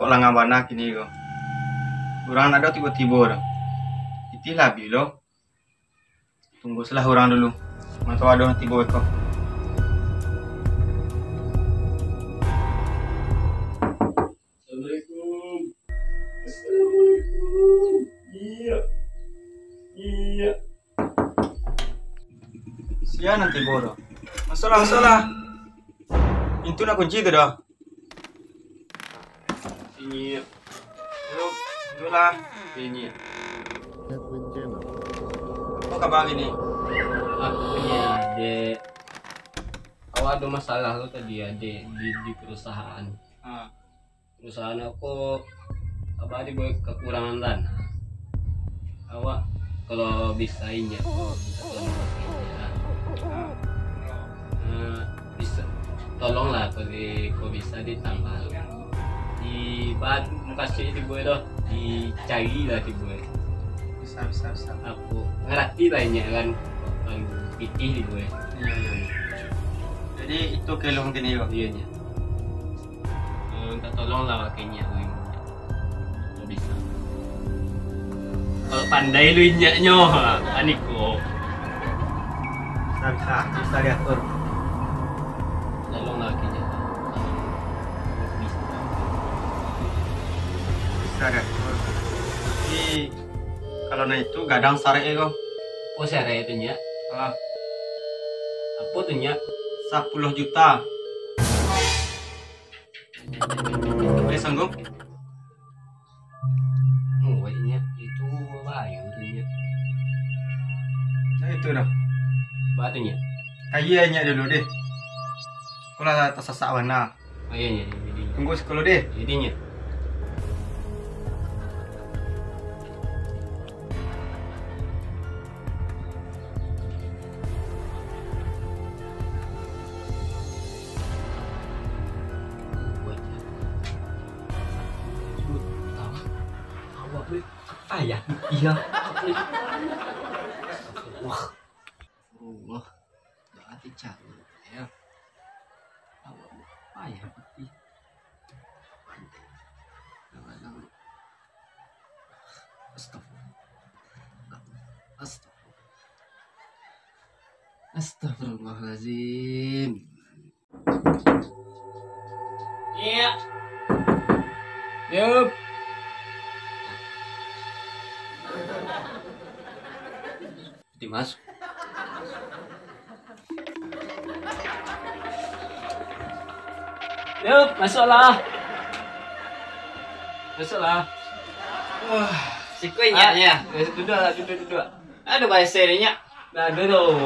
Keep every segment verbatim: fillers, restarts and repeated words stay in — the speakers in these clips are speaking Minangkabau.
Kok langang bana kini ko. Urang ndak ado tibo-tibo doh. Pitih lah abih lo. Tunggu salah urang dulu. Mantau ado tibo ko. Assalamualaikum. Assalamualaikum. Iya. Iya. Sia nan tibo tu. Masolah, masolah. Pintu nak kunci tu dah. Iya. Duduk, duduklah. Iya. Apa kabar gini? Aku ni, Dek. Awak ada masalah tu tadi, Dek, di, di perusahaan. Ah. Perusahaan aku, apa, dibuek kekurangan dana. Awak kalau bisa injak ko, minta tolong ka injak. Eh, bisa, tolonglah kalau di, kalau bisa ditambah. Di ba-, mukasuik dibuek doh, dicarilah dibuek. Bisa, bisa, bisa. Aku ngarati lah injak kan, kalau pitih dibuek. Iya, iya, iya. Jadi itu keluhan kini yo? Iya, injak. Eh, minta tolong lah wakilnya, Win. Kalau bisa. Kalau pandai lu injaknyo, ha, aniko. Bisa, bisa, bisa diatur. Tolong lah wakilnya. Bisa. Bisa diatur. Tapi kalau nah itu gadang sarek ko. Oh, sarek itu, Nyak. Ah. Apa tu, Nyak? Sapuluh juta. Boleh sanggup? Oh, baiknya itu bayu tu, Nyak. Nah, itu dah. Ba tu, Nyak. Kaya Nyak dulu deh. Aku lah tasasak bana. Oh, iya, iya, iya, iya. Tunggu siko deh. Iya, iya. Awak ni payah pitih lah. Astagfirullah. Astagfirullah. Doa ti caro, ya. Awak ni payah pitih. Astagfirullah. Astagfirullah. Astagfirullahalazim. Iya. Yup. Dimas. Yup, masuklah. Masuklah. Wah, siko inyak, ah, ya. Eh, duduklah, duduk, duduk. Aduh, bahaso ni, Nyak. Nah, dulu,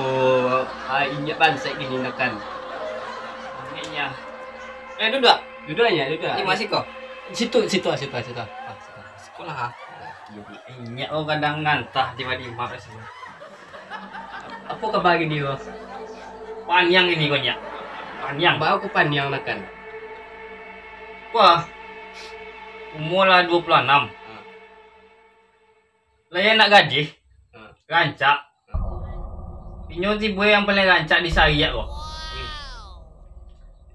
ah, inyak bansaik gini nakan. Inyak. Eh, duduk. Duduk aja, duduk. Di mana siko? Situ, situ, situ, situ. Ah, situ. Sikolah, ah. Inyak, oh, kadang ngantah tiba-tiba ka siko. Apa kabar gini, Bos? Paniang ini kau, Nyak. Paniang. Ba aku paniang nakan. Wah. Umur lah dua puluh anam. Hmm. Lah, iyo nak gadih, hmm, rancak. Hmm. Inyo tibo yang paling rancak di sariak ko. Hmm.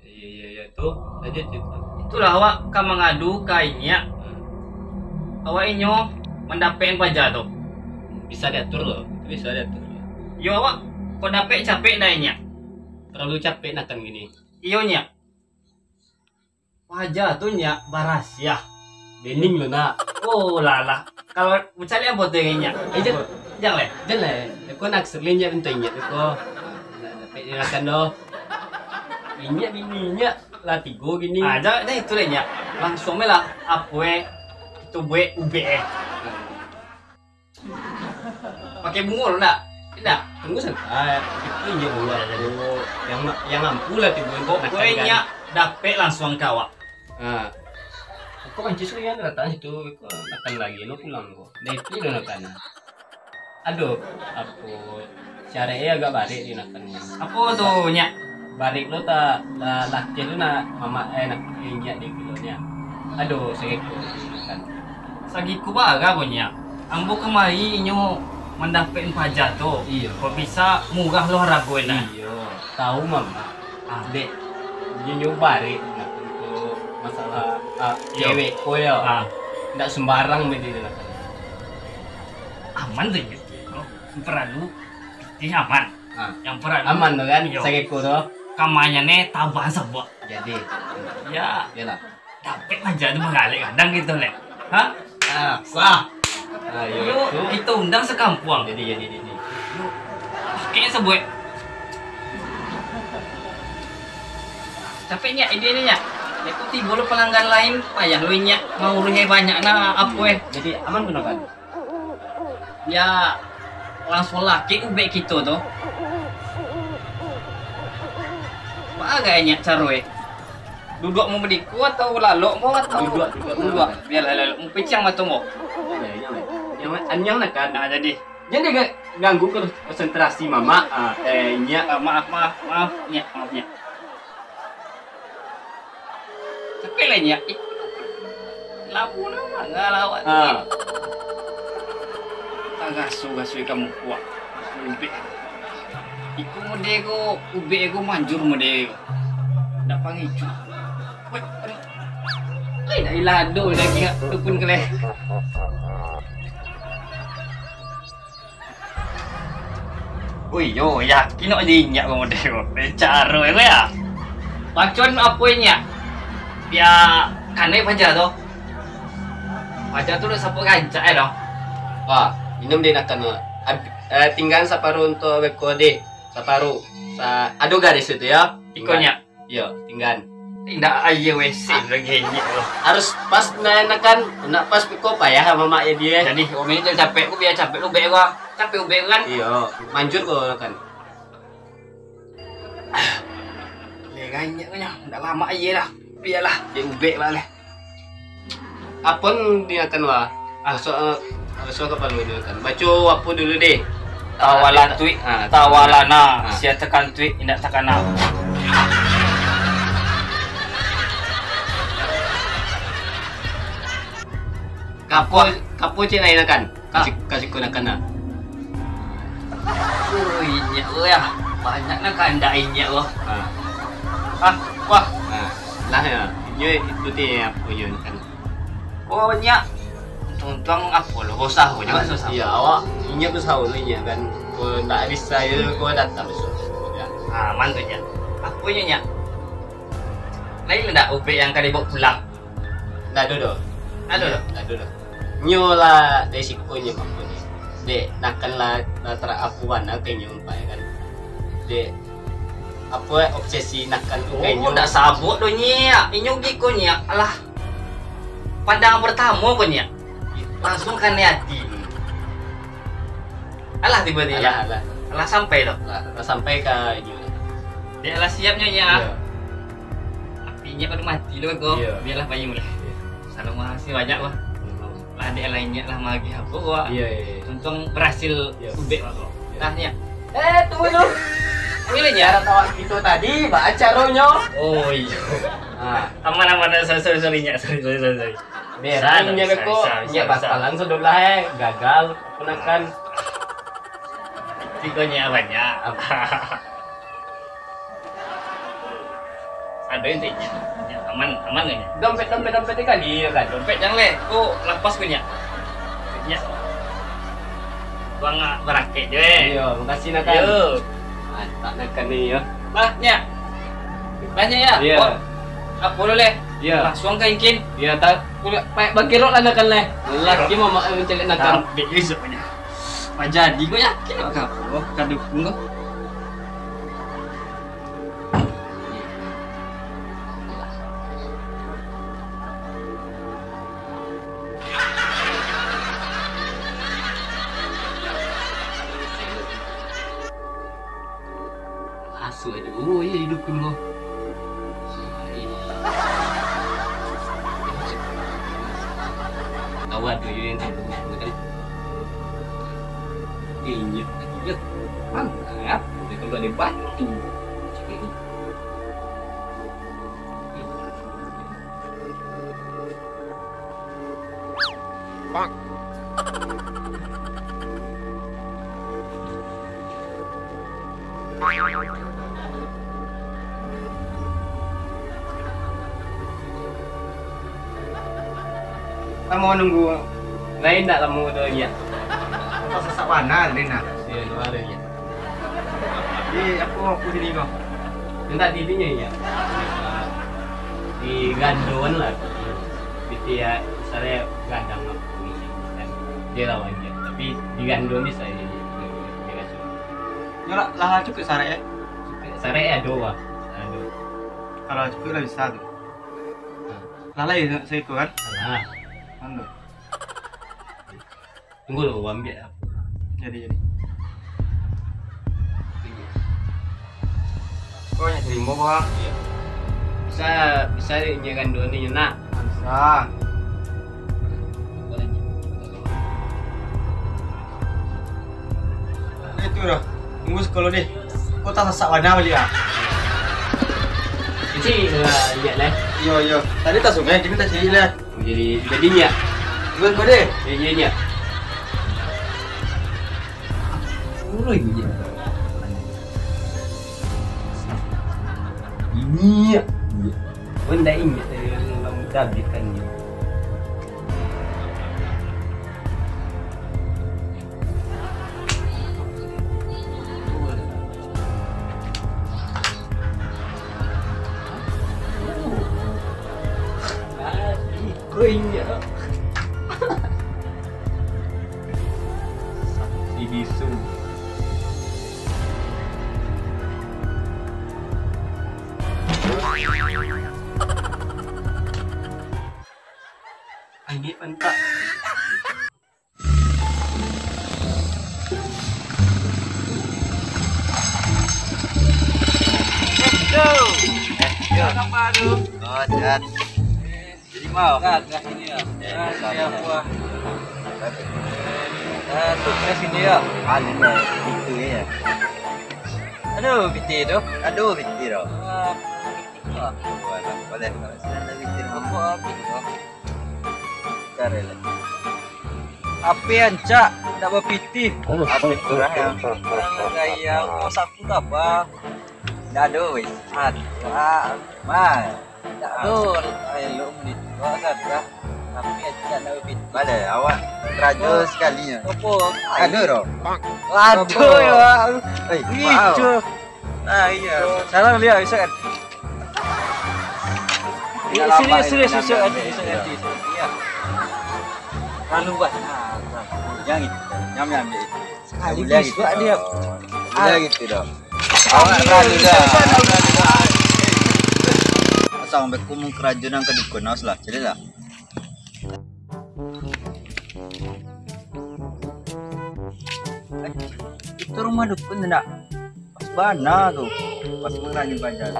Iya, iya, iya, tu. Lanjut, lanjut. Itulah awak ka mangadu ka inyak. Hmm. Awak inyo mandapek paja tu. Bisa diatur lo. Itu bisa diatur lo. Yo, awak kok dapek capek dah inyak. Terlalu capek nakan gini. Iyo, Nyak. Paja tu, Nyak, barasiah. Bening lo, nak. Oh, lah, lah. Kalau mencari apa tu, Nyak? Eh, jan. Jan leh. Jan leh. Iko nak sering je minta inyak iko. Nak dapek dimakan doh. Inyak bini inyak lah tigo gini. Ah, jan, jan itu leh, Nyak. Langsung lah, apo eh, itu buek ubek eh. Pakai bungo lo ndak? Indak. Tunggu santai. Itu inyo dulu aku. Yang ma-, yang mampu lah tibo untuk pokoknya makan, kan? Dapek langsung ka awak. Ha. Kok mancis ko yang datang situ, kok makan lagi lo pulang ko. Dah itu lo makan. Aduh, apo, syaratnyo agak barek di makan. Apo tu, Nyak? Barek lo ta, ta lakeh lo nak mamak, eh, nak inyak di kilo nyo. Aduh, sagiko kan. Sagiko bara ko, Nyak? Ambo kamari inyo mandapek paja tu. Iyo. Kok bisa murah lo harago e nah. Iyo, tahu mamak. Ah. Dek, inyo barek nak untuak Masalah, ah, Yo. cewek ko yo. Ah. Ndak sembarang bedi tu lah. Aman tu, Jun. Oh, yang paralu pitih aman. Ah. Yang paralu Aman tu kan, Yo. sakiko tu. Kamanya ne tabang sabak. Jadi. Ya. Yalah. Dapek manja tu manggalek kadang gitu, leh. Ha? Ah, sah. Ah, yo, Yo, itu. Kita undang sekampuang. Jadi, jadi, jadi. Yo. Pakek sabuik. Capek nyak ide ni, nyak. Nyak tibo lo pelanggan lain, payah lo nyak mauruih banyak na apo eh. Jadi, aman gunokan? Ya, langsung lakek ubek kito tu. Baa nyak caro eh? Duduak mo badiko atau lalok mo atau Duduak, duduak. Duduak. Bialah lalok. Mo piciang mato mo. Yo, yo, yo. Yang, yang nak kan? Nah, jadi. Jadi ga-, ganggu ke konsentrasi mamak. Ah, eh, nyak. Ah, maaf, maaf, maaf, nyak, maaf, nyak. Tapi lah, nyak, iko labu lah, manga lawan. Ah. Tagaso-gaso ka muko. Ubek. Iko mode ko, ubek ko manjur mode ko. Ndak pangicu. Weh, aduh. Lai, ndak ilah ado lagi, ngak tu pun keleh. Ui, yo, yakin awak di inyak ko model ko. Caro ko ya. Pacon apo inyak? Bia kanai paja tu. Paja tu nak sapok rancak eh doh. Wah, minum deh nakan tu. Ab-, eh, tinggal saparuh untuk beko deh. Saparuh. Sa-, ado garis itu ya. Iko nyak. Iyo, tinggan. Indak aia W C lagi inyak tu. Harus pas naik nakan, nak pas piko payah mamak ya dia. Jadi, kami tu capek, ku biar capek ubek gua. Capek ubek kan? Iyo, manjur ko nakan. Leh inyak tu nyo, indak lamak aia lah. Bialah, dia ubek lah leh. Apo nan diakan wa? Ah. Raso, eh, raso kapalo diakan. Baco apo dulu deh? Tawala Ah, tuik, ah, tawalana, ah. Sia tekan tuik, indak takana. Kapo, kapo cek lain akan? Ah. Kasih, kasih ko nakan ah. Oh, inyak ko ya. Banyak nak kandak inyak ko. Ah. Ah, wah. Ah, lah ya. Inyo itu ti apo inyo kan. Oh, nyak. Untuang-untuang apo lo, basaho juo Ah, susah. Iya, awak inyo basaho lo inyo kan. Ko ndak bisa yo, ko datang besok. Ya. Ah, aman tu, nyak. Apo inyo, nyak? Lain ndak ubek yang ka dibawa pulang? Ndak ado doh. Ndak ado doh? Ndak ado doh. Nyo lah dari siko nyo mampu ni. Dek, nakan lah, lah terapuan lah ka inyo umpai kan. Dek, apo eh, obsesi nakan tu ka Oh, inyo. Ndak sabut doh, nyak. Inyo giko, nyak. Alah. Pandangan pertamo ko, nyak. Langsung kanai ati. Alah tibo-tibo. Alah, alah. Alah sampai doh. Alah, alah sampai ka inyo. Dek alah siapnyo, nyak. Iya. Tapi inyak pado mati lo ko. Iya. Bialah payu lah. Iya. Salam makasih banyak lah. Iya. Lah dek alah inyak lah magih apo ko. Iya, iya, iya. Untuang berhasil Iya. ubek ko. Iya. Nah, nyak. Eh, tunggu dulu. Ini nyak. Cara tawak kito tadi, baa caronyo? Oh, iya. Ah. Aman, aman. Sorry, sorry, sorry, nyak. Sorry, sorry, sorry, sorry. Berang Salah, inyo beko, salah, inyo salah, bakalan sadolah eh, gagal, punakan. Tigo nyo banyak. Apa? Ado inyo, nyo aman, aman nyo. Dompet, dompet, dompet dikali yo kan? Dompet jangan leh, ko lapas ko nyo. Nyo. Buang barangkek je eh. Iyo, makasih nakan. Yo. Mantap nakan ni yo. Lah, nyo. Lah, nyo ya. Iyo. Apo lo leh? Iyo. Langsung ka ingkin. Iyo, tak. Payah bagerok lah nakan leh. Laki mamak mancaliak nakan. Tapi izuk punya. Pak jadi ko yakin awak ka apo? Ka dukung ko. Asuh aja. Oh, iyo, hidup dulu. Kawan tu yang kan. Inyo, inyo. Mantap. Dia kalau ada batu. Lamo nunggu. Lain tak lamo tu lagi, ya? Kau sasak bana, Lin, ah. Iya, tu ada, ya. Di, aku, aku sini, kau. Minta dirinya, ya. Di gandoan lah. Di tiap, misalnya, gadang apa ni, kan. Dia lawan dia. Tapi di gandoan bisa, ya. Dia kasih. Nyo lah, lah cukup sarek, ya? Sarek ado, wah. Ado. Kalau cukup lah bisa tu. Nah. Lah, lah, ya, sa-, saiko kan? Lah. Mantap. Tunggu dulu, ambiak lah. Jadi, jadi. Kau yang terima, Bang? Iya. Bisa, bisa nyo gandoan ni, nak? Bisa. Nah, itu dah. Tunggu sekolah deh. Kau tak sasak bana balik, ah? Isi lah, lihat lah. Iyo, iyo. Tadi tak sungai, kini tak cari lah. Jadi, jadi nyo. Bukan kau deh. Jadi, jadi nyo. Urang nyo. Ini ya. Kau ndak ingat tadi urang David kan nyo. Kuenya. Sakti bisu. Angin pantak. Yo. Yo. Apa tu? Oh, sehat. Jadi mau. Sehat, sehat ini ya. Eh, sehat, sehat. Apa? Eh, tu ke sini ya. Anu, itu ya. Aduh, piti tu. Aduh, piti tu. Ah. Wah, boleh, boleh. Sinan lah piti tu. Apa, apa tu? Cari lah. Api ancak, tak bapitih. Api kurang. Kurang gaya, kau sapu tak apa? Tak ada, weh. Aduh, ah, man. Tak ada, elok menit. Kau agak dah. Api ancak, tak bapitih. Balik, awak kerajo sekali nya. Apa? Ada, Ro? Aduh, ya. Eh, ih, wow. Ah, iya. Salam dia, Isan. Ini sini, sini, sini, sini, sini, sini. Iya. Lalu, Bang. Nah, Bang. Yang itu. Yang ambil itu. Sekali boleh bisuak gitu dia. Boleh gitu dah. Awak lalu dah. Assalamualaikum, kerajo nan ka dukun, awas lah. Cari lah. Itu rumah dukun tu, ndak? Pas bana tu. Pas murah di bazar.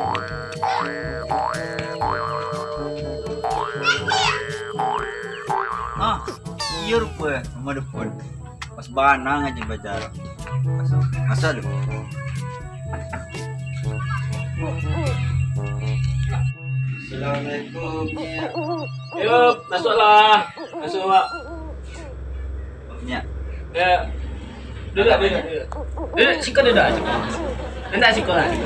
Ah, iyo rupo rumah dukun. Pas bana ngaji bazar. Masuk, masuk dulu. Assalamualaikum. Yo, masuklah. Masuk, Pak. Nyak. Ya. Duduk, duduk, duduk. Duduk, siko duduk, siko. Nanti siko lah, siko.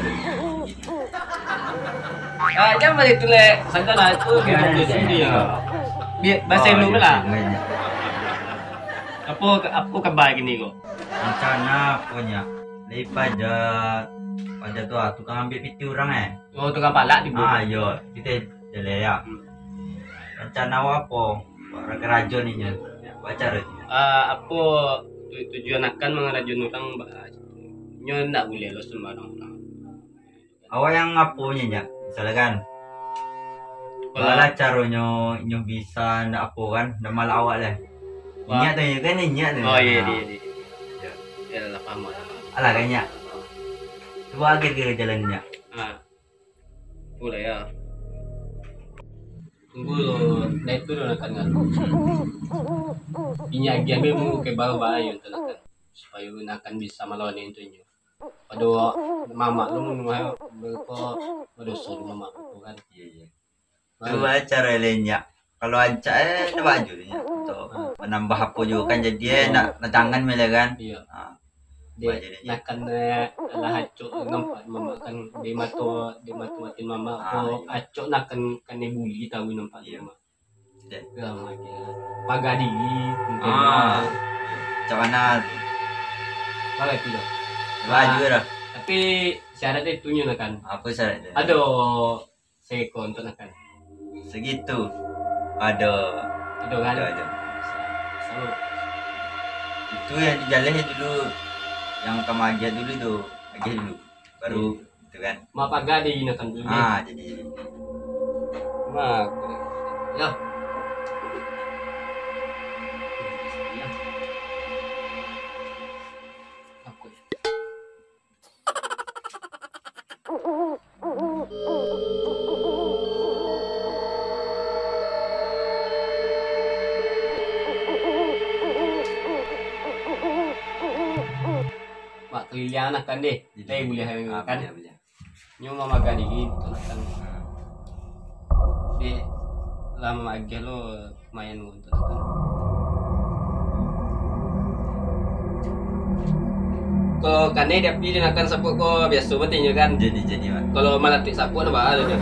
Ah, jangan balik tu, Lek. Sangka lah, tu dia fokus dia. Biar bahasa Indo lah. Apa, apa khabar kini ko? Rencana apo nyo? Lai paja, paja tu ah, tukang ambiak pitih urang, eh. Oh, tukang palak di Ah, iyo, kito jaleh ya. Hmm. Rencana awak apo? Buat karajo ni nyo. Buat acara ni. Ah, apo tu-, tujuan akan mangarajoan urang ba-, nyo ndak buliah lo sembarang urang. Awak yang apo nyo, Nyak? Misalkan, kalau baa caronyo inyo bisa ndak apo kan, ndak malak awak lah. Wah. Inyak tu, inyo kan inyak tu. Oh, iyo, iyo, iyo. Yo. Yo lah, paham lah. Alah kan, Nyak? Cubo agiah-agiah jalan, Nyak. Ha. Boleh yo. Tunggu lo, dah itu lo nak kan. Inyak agiah ambiak muko baru baa yo tu nak kan. Supayo nak kan bisa malawan itu inyo. Pado mamak tu mun mah, beko badoso di mamak tu kan. Iyo, iyo. Nah. Tu bae caro lain, Nyak. Kalau ancak, eh, ndak baju tu, Nyak. Untuk manambah apo juo kan, jadi, eh, nak tangan mele kan. Iyo. Ha. Dek, bae jadi, Nyak. Nak kan, eh, alah acok nampak mamak kan, di mato, di mato batin mamak ko, iyo, acok nak kan, kan buli tahu nampak mamak. Paga diri, mungkin. Ah, macam mana tu? Bagai tu dah. Bagai juga dah. Tapi syarat dia tunjuk lah kan. Apa syarat dia? Ado seekor untuk nakan. Segitu. Ado. Ado kan? Ado, ado. Sama. Itu yang dijaleh dulu, yang ka maagiah dulu tu. Agiah dulu. Baru itu kan. Mak paga di nakan dulu. Ah, jadi. Mak. Ya. Aku. Mak, keliliang lah kan deh. Jadi, lai buliah ah, kan? Buliah, buliah. Nyo mamaga diri untuak nakan. Dek, lah maagiah lo lumayan untuak nakan. Kalau kanai di api di nakan sapuak ko biaso batinyo kan? Jadi, jadi, Mak. Kalau malatuik sapuak, nah, baa lo dia.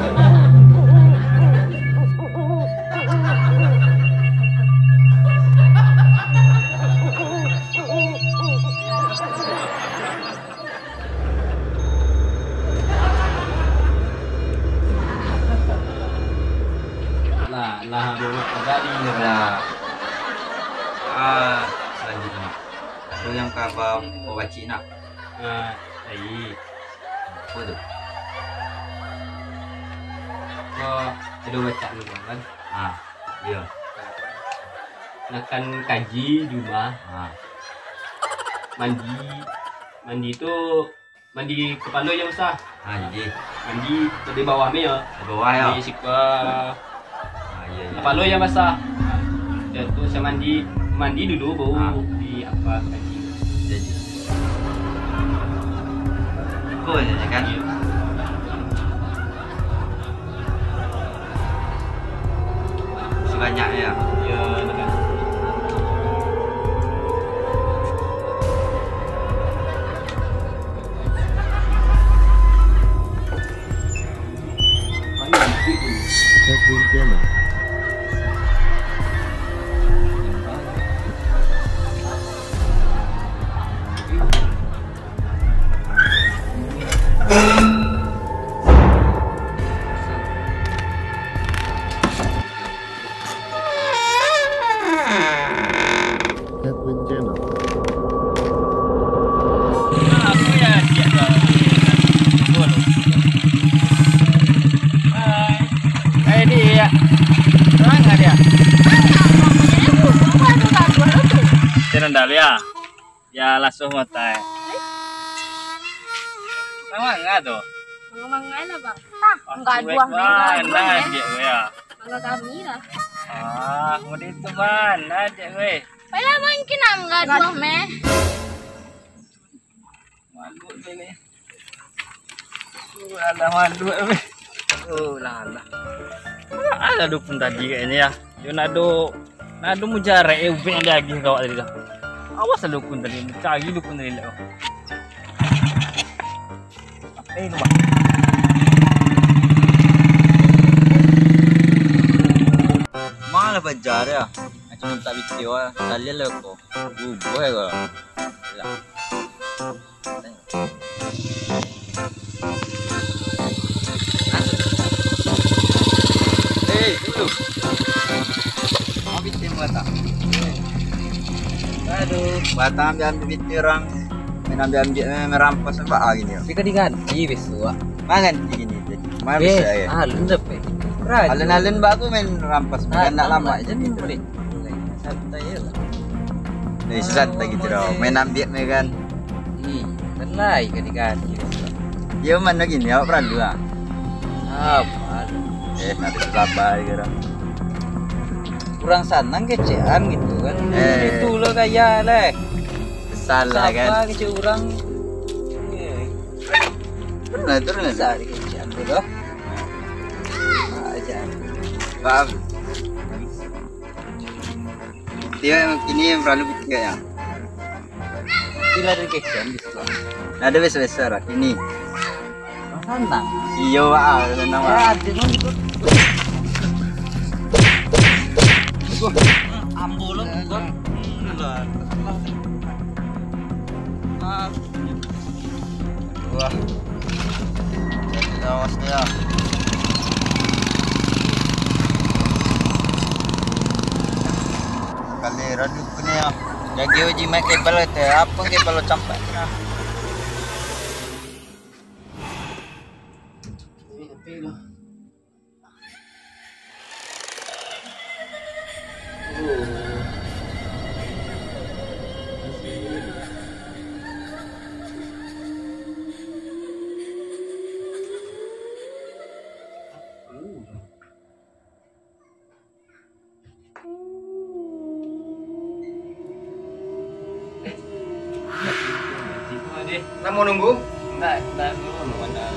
Lah, lah, Muhammad Ghazali. Lah. Ah, selanjutnya. Ado yang ka ba-, babacik nak. Ah, ai. Apa tu? Ko, ado bacaan tu kan? Ah, iyo. Nakan kaji di rumah. Ah. Mandi, mandi tu mandi kapalo jan basah. Ah, jadi. Mandi di bawah me yo. Di bawah yo. Di siko. Ah, iyo, iyo. Kapalo jan basah. Dah tu sa mandi, mandi dulu baru ah. Di apa kaji. Jadi. Iko je kan. Iyo. Sebanyak ya. Ya, dengan Hai, Diak. Terang nggak, Diak? Tenang dah, ya. Ya, lasuah mata. Manga tu. Manga-manga lah, Bang. Tah, enggak dua meh, enggak dua meh. Dek gue ya. Manga kami lah. Ah, mau di itu mana, Dek gue? Baiklah, mungkin enggak dua meh. Malu ni. Uh, alah, malu, weh. Oh, lah, lah. Alah, dukun tadi kayaknya ya. Yo, nado, nado mujarek, eh, ubek yang diagih kawak tadi dah. Awas lah dukun tadi, cari dukun tadi lah. Eh, tu, Bang. Malah bajar ya. Macam minta video ah. Kalian lah kok. Bubuh ya kok. Lah. Hei, dulu. Mau bikin buat tak? Aduh, batang ambil-ambil bitin orang. Main ambil-ambil, main merampas, nampak ah gini. Dia kan diganti besok, Wak. Mangan gini jadi. Mana bisa ya? Alun dapet. Alun-alun bak aku main rampas, bukan nak lama je ni. Santai je lah. Eh, santai gitu dah. Main ambil main kan. Ih, kan lai ka diganti. Dia mana gini, awak peralu ah. Apa? Eh, nak ada sabar je orang. Kurang sanang kecekan gitu kan. Eh. Itu lo gaya leh. Salah kan? Sabar kecek orang. Turun lah, turun lah. Bisa dikecekan tu dah. Aja. Paham? Dia yang kini yang peralu ketiga ya. Tidak ada kecekan di situ. Ada biasa-biasa lah kini. Sanang. Iyo, Wak, sanang, Wak. Ya, ada pun ikut. Wah. Ambo lo, Bang. Lah. Wah. Jadi, awas dia. Kali radu kene ya. Jaga uji main kebal tu. Apa kebal lo campak tu nah. Lamo nunggu? Ndak, ndak nunggu, ndak.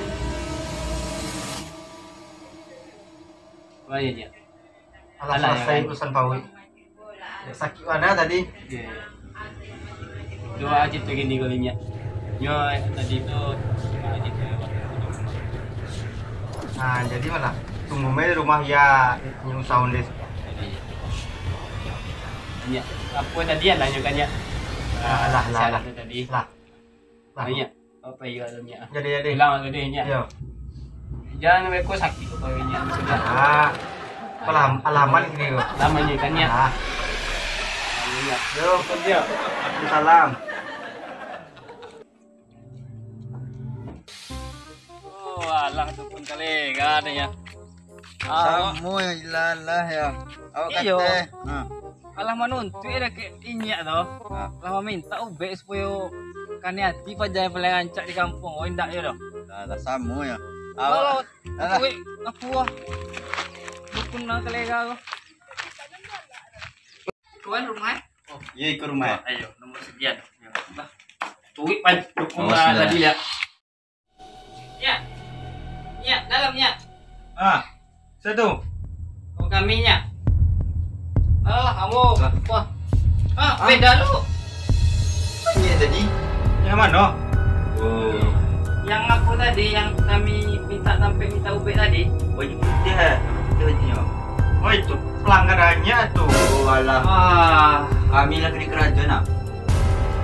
Alah, salasai urusan pauik. Sakik bana tadi. Iyo, iyo. Cubo cito gini ko, Nyiak. Nyo tadi tu, cubo cito. Nah, jadi malah tunggu mai rumah ya, nyo usaha ondeh. Jadi, Nyiak, apo tadi lah nyo kan, Nyiak? Ah, lah, lah, lah. Tadi. Lah. Lah. Nyiak. Apa iyo tu, Nyiak? Jadi, jadi. Pulang dulu deh, Nyiak. Iyo. Jan beko sakik apa, Nyiak. Ah, alah, alah aman kini ko. Lamo ni kan, Nyiak? Ah. Nyiak. Yo, kerja. Salam. Oh, alah tu pun kali, kan, Nyiak. Awak samo yo, ilah-ilah yo. Awak iyo. Kato, ha. Alah manuntuik dakek Inyiak tu. Ha. Alah mamintak ubek supayo kanai ati paja nan paliang rancak di kampuang. Oh, indak yo doh. Lah, lah samo yo. Awak, alah. Cubo, apo ah. Dukun nan kalera tu. Iko kan rumah, eh? Oh. Iyo, iko rumah. Ayo, nomor sekian. Yo, lah. Cubo pan dukun tadi yo. Nyiak. Nyiak, dalam, Nyiak. Ah, sia tu? Oh, kami, Nyiak. Alah, ambo. Lah. Wah. Ah, beda lu. Nyiak tadi? Yang mano? Oh. Yang apo tadi, yang kami minta tampek, minta ubek tadi? Baju putiah, eh? Itu bajunyo. Oh, itu pelanggaran Inyiak tu. Oh, alah. Ah. Kami lah kena karajo, nak.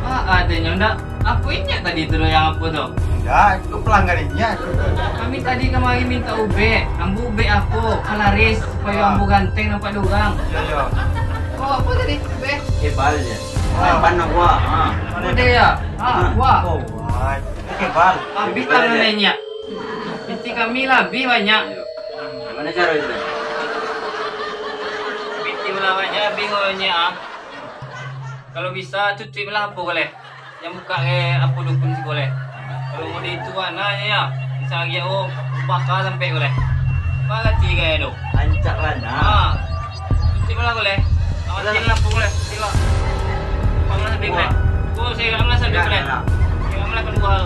Ah, adenyo ndak. Apo Inyiak tadi tu doh yang apo tu? Ndak, itu pelanggaran Inyiak tu. Kami tadi kamari minta ubek. Ambo ubek apo? Kalaris, supayo ambo ganteng nampak di urang. Yo, yo. Oh, apo tadi? Ubek? Kebal je. Ah. Pan nak buah. Ha. Apo dia ya? Ha, buah. Oh, wah. Itu kebal. Habis tangan Inyiak. Piti kami lah habis banyak. Yo. Mano caro itu? Piti lah banyak habis, Nyiak, ah. Kalau bisa, cucuik lah apo ko leh. Yang buka ke apo dukun siko leh. Kalau mau di itu, anaknya ya. Bisa lagi, oh, baka sampai ko leh. Apa kati kaya tu? Rancak lah, nah. Ha. Cucuik lah ko leh. Awasin lah apo ko leh. Sila. Apo lah sampai ko leh. Ko saya amal sampai ko leh. Saya amal akan dua hal.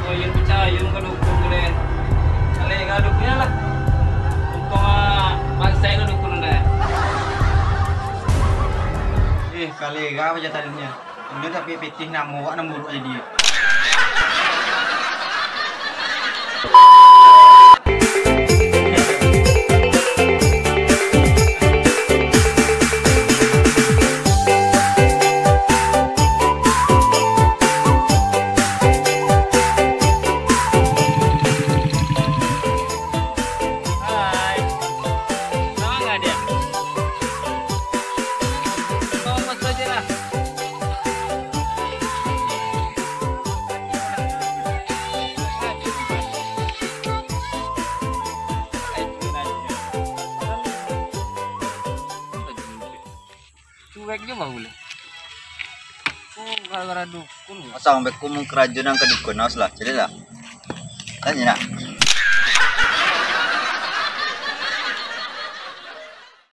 Oh, iyo picayo ka dukun tu deh. Kalera dukunnyo lah. Untuang, ah, bansaik ka dukun tu deh. Eh, kalera baja tadinyo. Inyo tapi pitih namo awak nan buruak jadi. Hai. Sama nggak dia? Bawa motor aja lah. Cuek je baru lah. Oh, gara-gara dukun. Masa sampai ku mengkerajo nang ka dukun, awas lah, cari lah. Tanya nak.